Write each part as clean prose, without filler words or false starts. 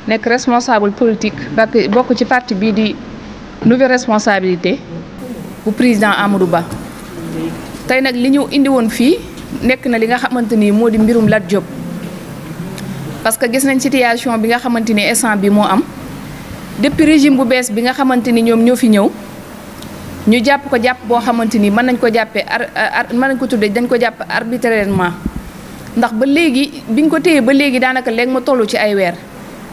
nekk responsable politique bokk ci parti bii di nouvelle responsabilité bu président Amadou Ba. tey nag li ñu indi woon fii nekk na li nga xamante ni moo di mbirum Lat Diop parce que gis nañ situation bi nga xamante ni instant bi moo am depuis régime bu bees bi nga xamante ni ñoom ñoo fi ñëw ñu jàpp ko jàpp boo xamante ni mën nañ ko jàppee mën nañ ko tuddee dañ ko jàpp arbitrairement ndax ba léegi biñ ko téyee ba léegi daanaka léegi ma toll ci ay weer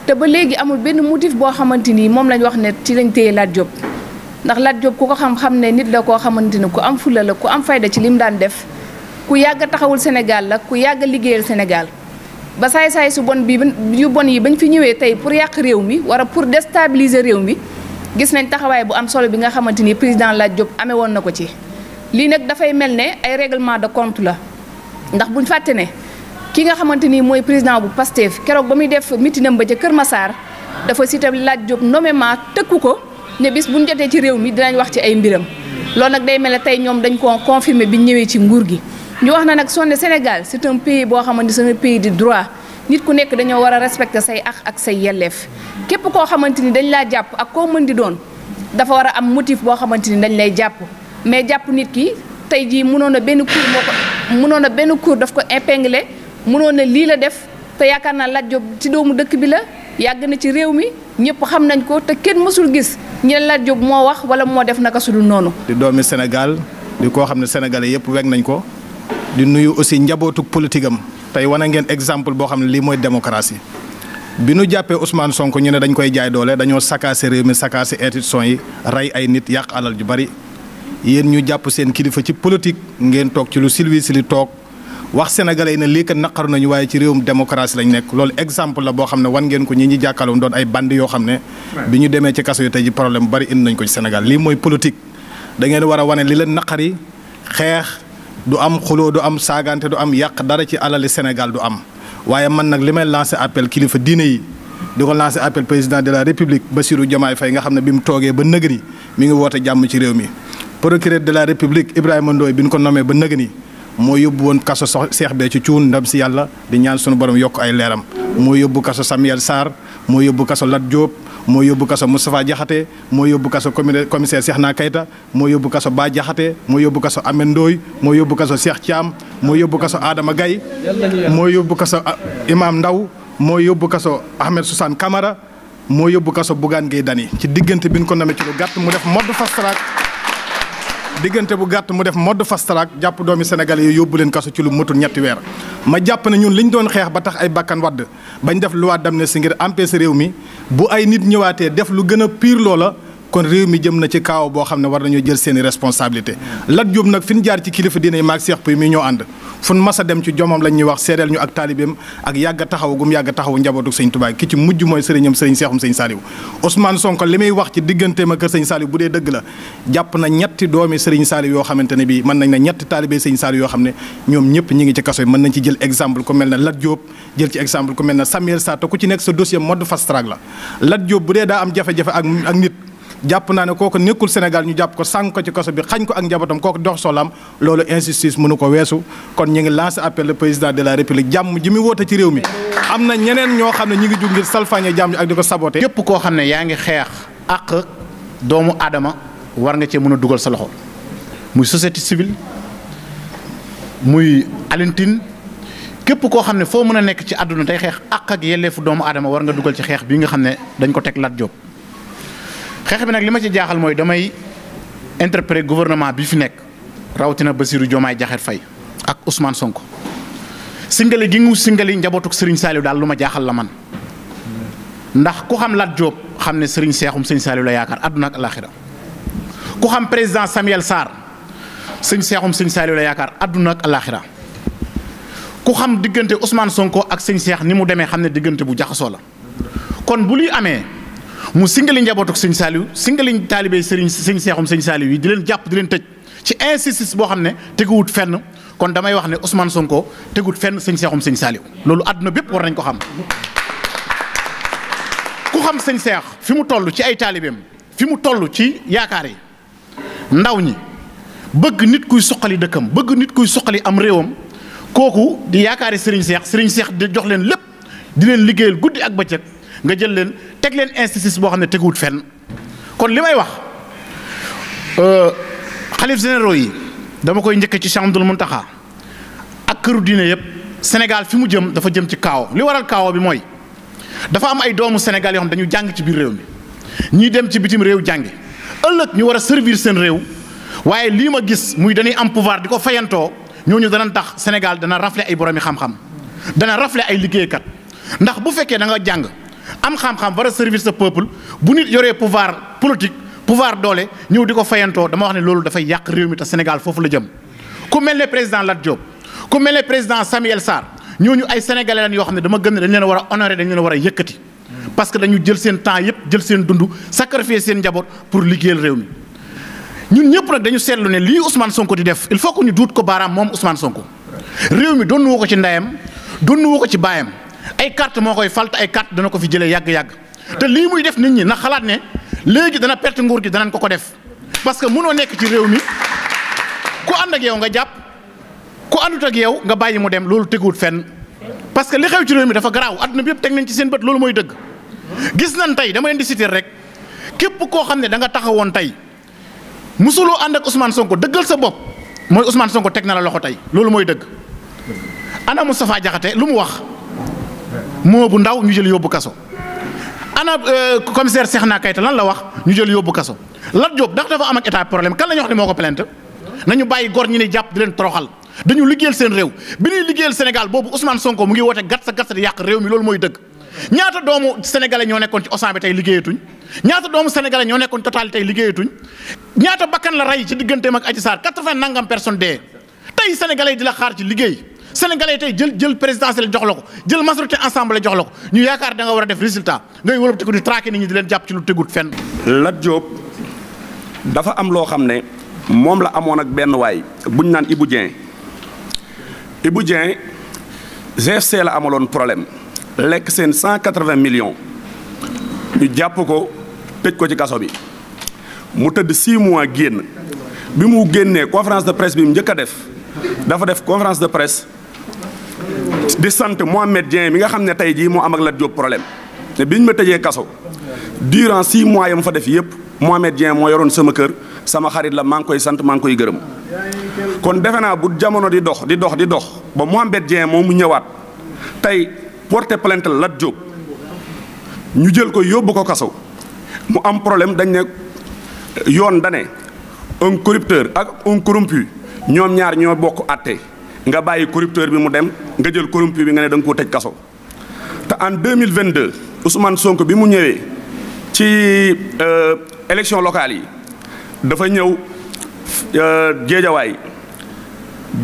te ba léegi amul benn motif boo xamante ni moom lañ wax ne ci lañ téye Lat Diop ndax Lat Diop ku ko xam-xam ne nit la koo xamante ni ku am fulla la ku am fayda ci lim daan def ku yàgg taxawul Sénégal la ku yàgg liggéeyal Sénégal ba saay-saay su bon bi yu bon yi bañ fi ñëwee tey pour yàq réew mi wala pour déstabiliser réew mi gis nañ taxawaay bu am solo bi nga xamante ni président Lat Diop amee woon na ko ci. lii nag dafay mel ne ay règlement de compte la ndax buñ fàtte ne ki nga xamante ni mooy président bu Pastef keroog ba muy def mitinam ba ca Kër Massar dafa cité Lat Diop nommément tëkku ko ne bis buñ jotee ci réew mi dinañ wax ci ay mbiram loolu nag day mel ne tey ñoom dañ koo confirmer biñ ñëwee ci nguur gi. ñu wax na nag sonne Sénégal c'est un pays boo xamante ni c'est un pays de droit nit ku nekk dañoo war a respecter say ak say yelleef képp koo xamante ni dañ laa jàpp ak koo mën di doon dafa war a am motif boo xamante ni dañ lay jàpp mais jàpp nit ki tey jii mënoon na benn cour mënoon na benn cour daf ko épinglé mënoon na lii la def te yaakaar naa Lat Diop ci doomu dëkk bi la yàgg na ci réew mi ñëpp xam nañ ko te kenn mësul gis ñu ne Lat Diop moo wax wala moo def naka sudul noonu. di doomi Sénégal di koo xam ne sénégalais yëpp weg nañ ko. di nuyu aussi njabootuk politique am tey wane ngeen exemple boo xam ne lii mooy démocratie bi nu jàppee Ousmane Sonko ñu ne dañ koy jaay doole dañoo sakaase réew mi sakaase institution yi rey ay nit yàq alal ju bari yéen ñu jàpp seen kilifa ci politique ngeen toog ci lu silvi toog wax sénégalais yi ne lii kat naqaru nañu waaye ci réewum démocratie lañ nekk loolu exemple la boo xam ne wan ngeen ko ñi jàkkaarloo doon ay bandi yoo xam ne bi ñu demee ci kaso yi tey ji problème bari indi nañ ko ci Sénégal lii mooy politique da ngeen war a wane li leen naqari xeex du am xuloo du am saagante du am yàq dara ci alali Sénégal du am waaye man nag li may lancé appel kilifa diine yi di ko lancé appel président de la république Bassirou Diomaye Faye nga xam ne bi mu toogee ba nëgëni mi ngi woote jàmm ci réew mi. procureur de la république Ibrahima Ndoye bi ñu ko nommé ba nëgëni moo yóbbu woon kaso Cheikh Béthio Thioune ndam si yàlla di ñaan sunu borom yokk ay leeram moo yóbbu kaso Samuel Sarr moo yóbbu kaso Lat Diop. moo yóbbu kaso Moustapha Diakhaté moo yóbbu kaso commissaire Cheikhna Keita moo yóbbu kaso Bah Diakhaté moo yóbbu kaso Ameth Ndoye moo yóbbu kaso Cheikh Thiam moo yóbbu kaso Adama Gaye moo yóbbu kaso Imam Ndaw moo yóbbu kaso Ahmed Suzanne Camara moo yóbbu kaso Bougane Gueye Dany ci diggante bi ñu ko namee ci lu gàtt mu def mode fast track diggante bu gàtt mu def mode fast track jàpp doomi Sénégalais yi yóbbu leen kaso ci lu motul ñetti weer ma jàpp ne ñun liñ doon xeex ba tax ay bakkan wadd bañ def loi d'amnistie ngir empêcher réew mi bu ay nit ñëwaatee def lu gën a pire loola kon réew mi jëm na ci kaaw boo xam ne war nañoo jël seeni responsabilité Lat Diop nag fi ñu jaar ci kilifa diine yi maag Cheikh Pouye mi ñoo ànd fu mas a dem ci jomam lañ ñuy wax seedeel ñu ak taalibeem ak yàgg taxaw gum yàgg taxawu njabootu sëñ Touba ki ci mujj mooy sëriñam sëriñ Seexum sëñ Saliou Ousmane Sonko li muy wax ci digganteem ak kër sëñ Saliou bu dee dëgg la jàpp na ñetti doomi sëriñ Saliou yoo xamante ne bii mën nañ ne ñetti taalibe sëñ Saliou yoo xam ne ñoom ñëpp ñi ngi ci kaso yi mën nañ ci jël exemple ku mel ne Lat Diop jël ci exemple ku mel ne Samuel Sarr te ku ci nekk sa dossier mode fast track la Lat Diop bu dee daa am jafe-jafe ak nit jàpp naa ne kooku nekkul Sénégal ñu jàpp ko sànq ko ci kaso bi xañ ko ak njabootam kooku dox soxlaam loolu injustice mënu ko weesu kon ñu ngi lancé appel le président de la république jàmm ji mu woote ci réew mi am na ñeneen ñoo xam ne ñu ngi jug ngir salfaañe jàmm ak di ko saboté. képp koo xam ne yaa ngi xeex ak doomu aadama war nga cee mën a dugal sa loxo muy société civile muy Alioune képp koo xam ne foo mën a nekk ci àdduna tey xeex ak yelleefu doomu aadama war nga dugal ci xeex bii nga xam ne dañ ko teg Lat Diop. xeex bi nag li ma ci jaaxal mooy damay interpréter gouvernement bi fi nekk rawatina Bassirou Diomaye Diakhar Faye ak Ousmane Sonko singali gi ngu singali njabootuk Serigne Saliou daal lu ma jaaxal la man ndax ku xam Lat Diop xam ne Serigne Seexum Serigne Saliou la yaakaar àdduna ak alaxira ku xam président Samuel Sarr Serigne Seexum Serigne Saliou la yaakaar àdduna ak alaxira ku xam diggante Ousmane Sonko ak Serigne Seex ni mu demee xam ne diggante bu jaxasoo la kon bu luy amee mu singali njabootuk sëñ Saliou singali taalibe sëñ Seexum sëñ Saliou yi di leen jàpp di leen tëj ci injustice boo xam ne teguwut fenn kon damay wax ne Ousmane Sonko teguwut fenn sëñ Seexum sëñ Saliou loolu àdduna bépp war nañ ko xam ku xam sëñ Seex fi mu toll ci ay taalibeem fi mu toll ci yaakaar yi ndaw ñi bëgg nit kuy suqali dëkkam bëgg nit kuy suqali am réewam kooku di yaakaari sëriñ Seex di jox leen lépp di leen liggéeyal guddi ak bëccëg nga jël leen teg leen institut boo xam ne teguwut fenn. kon li may wax xalif généraux yi dama koy njëkk ci Cheikh Abdoul Mountakha ak këru diine yëpp Sénégal fi mu jëm dafa jëm ci kaawo li waral kaawo bi mooy dafa am ay doomu Sénégal yoo xam dañu jàng ci biir réew mi ñii dem ci bitim réew jàngi ëllëg ñu war a servir seen réew waaye lii ma gis muy dañuy am pouvoir di ko fayantoo ñooñu danañ tax Sénégal dana rafle ay boromi xam-xam dana rafle ay liggéeykat ndax bu fekkee da nga jàng am xam-xam war a servir sa peuple bu nit yoree pouvoir politique pouvoir doole ñëw di ko fayantoo dama wax ne loolu dafay yàq réew mi te Sénégal foofu la jëm. ku mel ne président Lat Diop ku mel ne président Samuel Sarr ñooñu ay sénégalais lañ yoo xam ne dama gëm ne dañ leen a war a honorer dañ leen a war a yëkkati parce que dañu jël seen temps yëpp jël seen dund sacrifier seen njaboot pour liggéeyal réew mi. ñun ñëpp nag dañu seetlu ne lii Ousmane Sonko di def il faut que ñu duut ko baaraam moom Ousmane Sonko réew mi doon woo ko ci ndeyam doon woo ko ci baayam ay carte moo koy fal te ay carte dana ko fi jëlee yàgg-yàgg te lii muy def nit ñi na xalaat ne léegi dana perte nguur gi danañ ko def parce que mënoo nekk ci réew mi ku ànd ak yow nga jàpp ku àndut ak yow nga bàyyi mu dem loolu teguwut fenn parce que li xew ci réew mi dafa garaaw adduna bi yëpp teg nañ ci seen bët loolu mooy dëgg gis nañ tey dama leen di citer rek képp koo xam ne da nga taxawoon tey musuloo ànd ak Ousmane Sonko dëggal sa bopp mooy Ousmane Sonko teg na la loxo tey loolu mooy dëgg ana Moustapha Diakhaté lu mu wax moo bu ndaw ñu jël yóbbu kaso ana commissaire Cheikhna Keita lan la wax ñu jël yóbbu kaso Lat Diop ndax dafa am ak état problème kan la ñu wax ne moo ko plainte nañu bàyyi gor ñi ni jàpp di leen toroxal dañu liggéeyal seen réew bi ñuy liggéeyal Sénégal boobu Ousmane Sonko mu ngi woote gatsa gatsa di yàq réew mi loolu mooy dëgg ñaata doomu sénégalais ñoo nekkoon ci Auchan bi tey liggéeyatuñ ñaata doomu sénégalais ñoo nekkoon Total tey liggéeyatuñ ñaata bakkan la rey ci digganteem ak Adji Sarr 80 nangam personnes dee tey sénégalais di la xaar ci liggéey sénégalais tey jël présidentiel jox la ko jël majorité ensemble jox la ko ñu yaakaar da nga war a def résultat ngay wëlbati ko di traquer nit ñi di leen jàpp ci lu tegut fenn. Lat Diop dafa am loo xam ne moom la amoon ak benn waay buñ naan Ibou Dieng Ibou Dieng GFC la amaloon problème lekk seen 180 millions ñu jàpp ko tëj ko ci kaso bi mu tëdd 6 mois génn bi mu génnee conférence de presse bi mu njëkk a def dafa def conférence de presse di sant Mohamed Dieng mi nga xam ne tey jii moo am ak Lat Diop problème te biñ ma tëjee kaso durant 6 mois yam fa def yëpp Mohamed Dieng moo yoroon sama kër sama xarit la maa ngi koy sant maa ngi koy gërëm kon defe naa bu jamono di dox ba Mohamed Dieng moom mu ñëwaat tey porter plainte Lat Diop ñu jël ko yóbbu ko kaso mu am problème dañ ne yoon dane un corrupteur ak un corrompu ñoom ñaar ñoo bokk àtte nga bàyyi corrupteur bi mu dem nga jël corrompu bi nga ne da nga koo tëj kaso te en 2022 Ousmane Sonko bi mu ñëwee ci élection locale yi dafa ñëw Géejawaay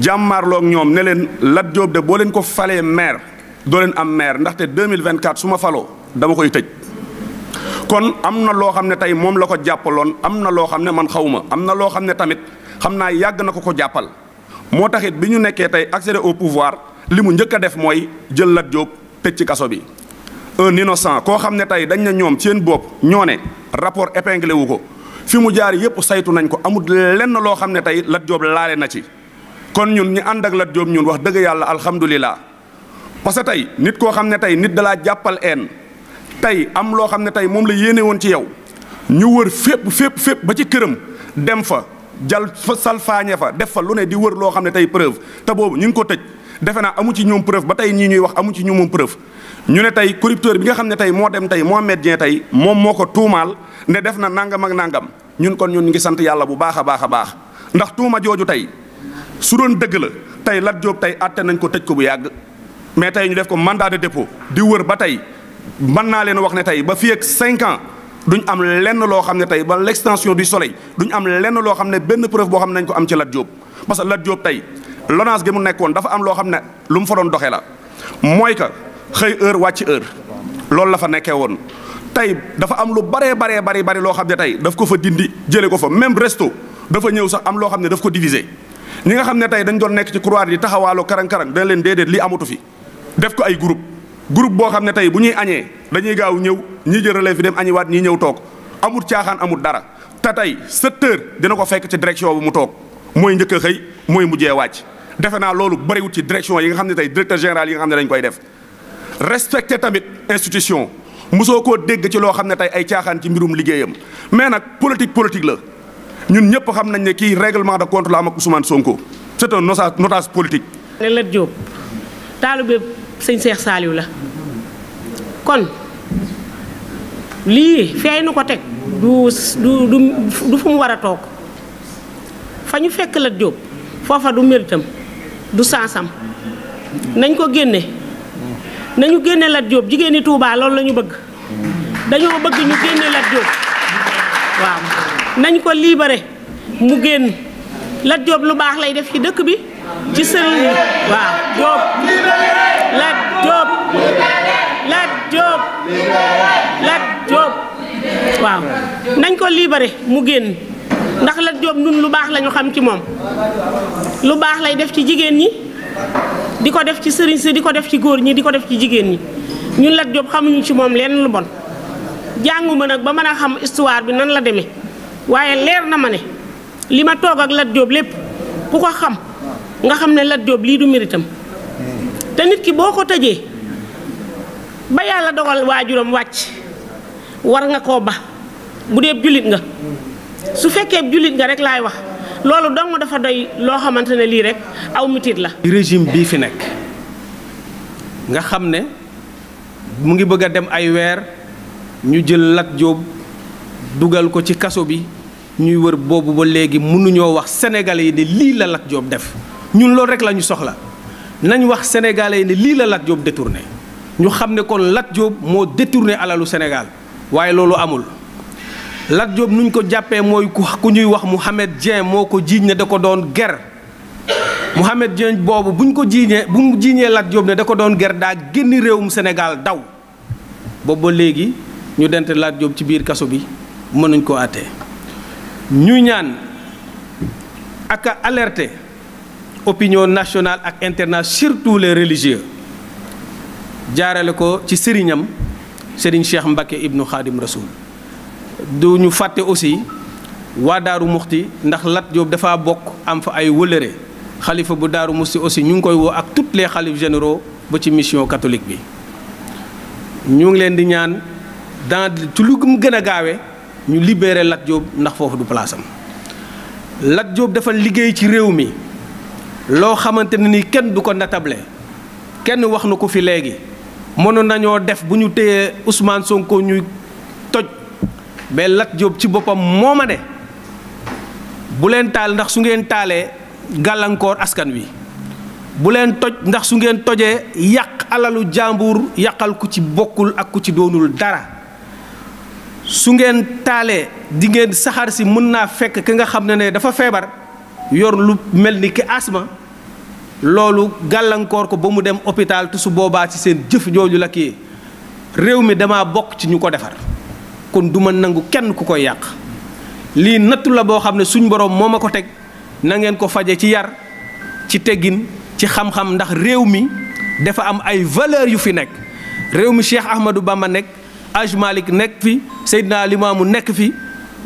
jàmmaarloog ñoom ne leen Lat Diop de boo leen ko falee maire doo leen am maire ndaxte 2024 su ma faloo dama koy tëj kon am na loo xam ne tey moom la ko jàppaloon am na loo xam ne man xawma am na loo xam ne tamit xam naa yàgg na ko jàppal moo taxit bi ñu nekkee tey accéder au pouvoir li mu njëkk a def mooy jël Lat Diop tëj ci kaso bi un innocent koo xam ne tey dañ na ñoom seen bopp ñoo ne rapport épinglé wu ko fi mu jaar yëpp saytu nañ ko amul lenn loo xam ne tey Lat Diop laale na ci kon ñun ñu ànd ak Lat Diop ñun wax dëgg yàlla alhamdulilah parce que tey nit koo xam ne tey nit dalaa jàppal een tey am loo xam ne tey moom la yéene woon ci yow ñu wër fépp ba ci këram dem fa jal fa salfaañe fa def fa lu ne di wër loo xam ne tey preuve te boobu ñu ngi ko tëj defe naa amu ci ñoom preuve ba tey ñii ñuy wax amu ci ñu moom preuve ñu ne tey corrupteur bi nga xam ne tey moo dem tey Mohamed Dieng tey moom moo ko tuumaal ne def na nangam ak nangam ñun kon ñun ngi sant yàlla bu baax a baax a baax ndax tuuma jooju tey su doon dëgg la tey Lat Diop tey àtte nañ ko tëj ko bu yàgg mais tey ñu def ko mandat de dépôt di wër ba tey mën naa leen wax ne tey ba fii ak 5 ans duñ am lenn loo xam ne tey ba l'extension du soleil duñ am lenn loo xam ne benn preuve boo xam ne nañ ko am ci Lat Diop parce que Lat Diop tey LONASE gi mu nekkoon dafa am loo xam ne lu mu fa doon doxee la mooy que xëy heure wàcc heure loolu la fa nekkee woon tey dafa am lu bari loo xam ne tey daf ko fa dindi jëlee ko fa même resto dafa ñëw sax am loo xam ne daf ko diviser ñi nga xam ne tey dañ doon nekk ci couloir di taxawaaloo karang-karang dana leen déedéet lii amatu fi def ko ay groupe boo xam ne tey bu ñuy añee dañuy gaaw ñëw ñii jël relève bi dem añi waat ñii ñëw toog amut caaxaan amut dara te tey 7 heures dina ko fekk ci direction bu mu toog mooy njëkk a xëy mooy mujjee wàcc defe naa loolu bëriwut ci direction yi nga xam ne tey directeur général yi nga xam ne dañ koy def respecter tamit institution mosoo koo dégg ci loo xam ne tey ay caaxaan ci mbirum liggéeyam mais nag politique la ñun ñëpp xam nañ ne kii règlement de compte la am ak Ousmane Sonko c'est un otage politique. Lat Diop taalibe sëñ Cheikh Saliou la kon lii feey nu ko teg du fu mu war a toog fa ñu fekk Lat Diop foofa du méritam du sansam nañ ko génne nañu génne Lat Diop jigéen ñi Touba loolu la ñu bëgg dañoo bëgg ñu génne Lat Diop waaw nañ ko libéré mu génn Lat Diop lu baax lay def ci dëkk bi ci sëriñ waaw Diop Lat Diop Lat Diop Lat Diop waaw nañ ko libéré mu génn ndax Lat Diop ñun lu baax la ñu xam ci moom lu baax lay def ci jigéen ñi di ko def ci sëriñ si di ko def ci góor ñi di ko def ci jigéen ñi ñun Lat Diop xamuñu ci moom lenn lu bon jànguma nag ba mën a xam histoire bi nan la demee waaye leer na ma ne li ma toog ak Lat Diop lépp ku ko xam nga xam ne Lat Diop lii du méritam te nit ki boo ko tëjee ba yàlla dogal waajuram wàcc war nga koo ba bu dee jullit nga su fekkee jullit nga rek laay wax loolu dong dafa doy loo xamante ne lii rek aw mitit la. régime bii fi nekk nga xam ne mu ngi bëgg a dem ay weer ñu jël Lat Diop dugal ko ci kaso bi ñuy wër boobu ba léegi mënuñoo wax sénégalais yi ne lii la Lat Diop def ñun loolu rek la ñu soxla nañ wax sénégalais yi ne lii la Lat Diop détourné ñu xam ne kon Lat Diop moo détourné alalu Sénégal waaye loolu amul. Lat Diop nuñ ko jàppee mooy ku ñuy wax Mouhamed Dieng moo ko jiiñ ne da ko doon ger Mouhamed Dieng boobu bu mu jiiñee Lat Diop ne da ko doon ger daa génn réewum Sénégal daw boobu ba léegi ñu dente Lat Diop ci biir kaso bi mënuñ ko àttee ñuy ñaan ak a alerter opinion nationale ak internationale surtout les religieux jaarale ko ci sëriñam Serigne Cheikh Mbacké ibnu Khadim Rasoul du ñu fàtte aussi waa Daaru Muxti ndax Lat Diop dafa bokk am fa ay wëlëre xalifa bu Daaru Muxti aussi ñu ngi koy woo ak toutes les xalifes généraux ba ci mission catholique bi ñu ngi leen di ñaan dans ci lu mu gën a gaawe ñu libérer Lat Diop ndax foofu du place am Lat Diop dafa liggéey ci réew mi loo xamante ne ni kenn du ko natable kenn wax na ko fi léegi mënoon nañoo def bu ñu téyee Ousmane Sonko ñuy toj mais Lat Diop ci boppam moo ma ne bu leen taal ndax su ngeen taalee gàllankoor askan wi bu leen toj ndax su ngeen tojee yàq alalu jàmbur yàqal ku ci bokkul ak ku ci doonul dara su ngeen taalee di ngeen saxaar si mën naa fekk ki nga xam ne dafa feebar yor lu mel ni ki asma loolu gàllankoor ko ba mu dem hôpital te su boobaa ci seen jëf jooju la kii réew mi dama bokk ci ñu ko defar kon du ma nangu kenn ku koy yàq lii nattu la boo xam ne suñ borom moo ma ko teg na ngeen ko faje ci yar ci teggin ci xam-xam ndax réew mi dafa am ay valeurs yu fi nekk réew mi Cheikh Ahmadou Bamba nekk Aj Malik nekk fi Seydina Limaamu nekk fi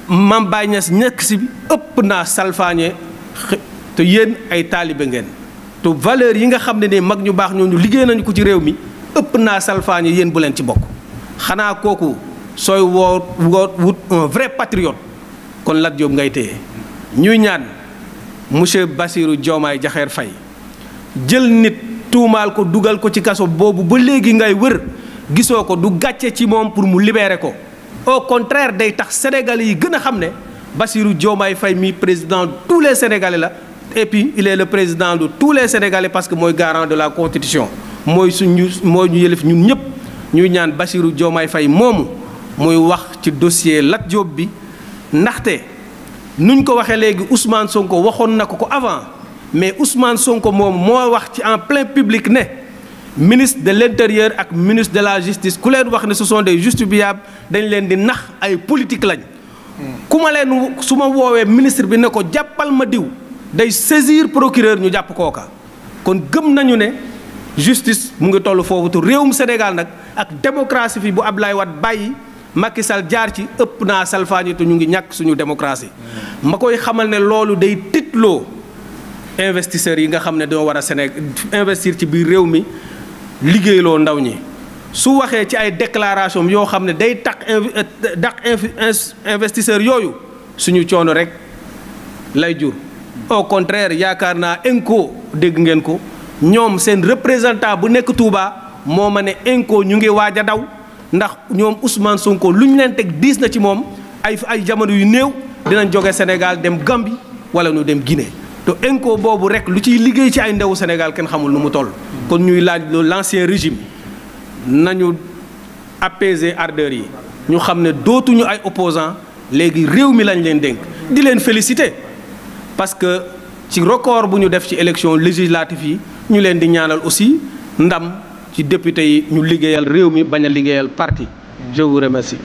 Mame Baye Niass nekk si ëpp naa salfaañe te yéen ay taalibe ngeen te valeurs yi nga xam ne mag ñu baax ñooñu liggéey nañu ko ci réew mi ëpp naa salfaañe yéen bu leen ci bokk xanaa kooku sooy wut un vrai patriote kon Lat Diop ngay téye ñuy ñaan monsieur Bassirou Diomaye Diakhar Faye jël nit tuumaal ko dugal ko ci kaso boobu ba léegi ngay wër gisoo ko du gàcce ci moom pour mu libérer ko au contraire day tax sénégalais yi gën a xam ne Bassirou Diomaye Faye mi président tous les sénégalais la et puis il est le président de tous les sénégalais parce que mooy garant de la constitution mooy ñu yëlif ñun ñëpp ñuy ñaan Bassirou Diomaye Faye moomu muy wax ci dossier Lat Diop bi ndaxte nuñ ko waxee léegi Ousmane Sonko waxoon na ko avant mais Ousmane Sonko moom moo wax ci en plein public ne ministre de l'intérieur ak ministre de la justice ku leen wax ne ce sont des justifiables dañ leen di nax ay politique lañ ku ma leen su ma woowee ministre bi ne ko jàppal ma diw day saisir procureur ñu jàpp kooka kon gëm nañu ne justice mu ngi toll foofu te réewum Sénégal nag ak démocratie fi bu Abdoulaye Wade bàyyi Macky Sall jaar ci ëpp naa salfaañi te ñu ngi ñàkk suñu démocratie ma koy xamal ne loolu day titloo investisseurs yi nga xam ne doo war a Sénégal investir ci biir réew mi liggéeyloo ndaw ñi su waxee ci ay déclaration yoo xam ne day dàq investisseur yooyu suñu coono rek lay jur. au contraire yaakaar naa ENCO dégg ngeen ko ñoom seen représentant bu nekk Touba moo ma ne ENCO ñu ngi waaj a daw ndax ñoom Ousmane Sonko lu ñu leen teg diis na ci moom ay jamono yu néew dinañ jóge Sénégal dem Gambie wala ñu dem Guinée te ENCO boobu rek lu ciy liggéey ci ay ndewu Sénégal kenn xamul nu mu toll. kon ñuy laaj l'ancien régime nañu apaiser ardeur yi ñu xam ne dootuñu ay opposants léegi réew mi lañ leen dénk di leen féliciter parce que ci record bu ñu def ci élection législative yi ñu leen di ñaanal aussi ndam ci député yi ñu liggéeyal réew mi bañ a liggéeyal parti. Je vous remercie.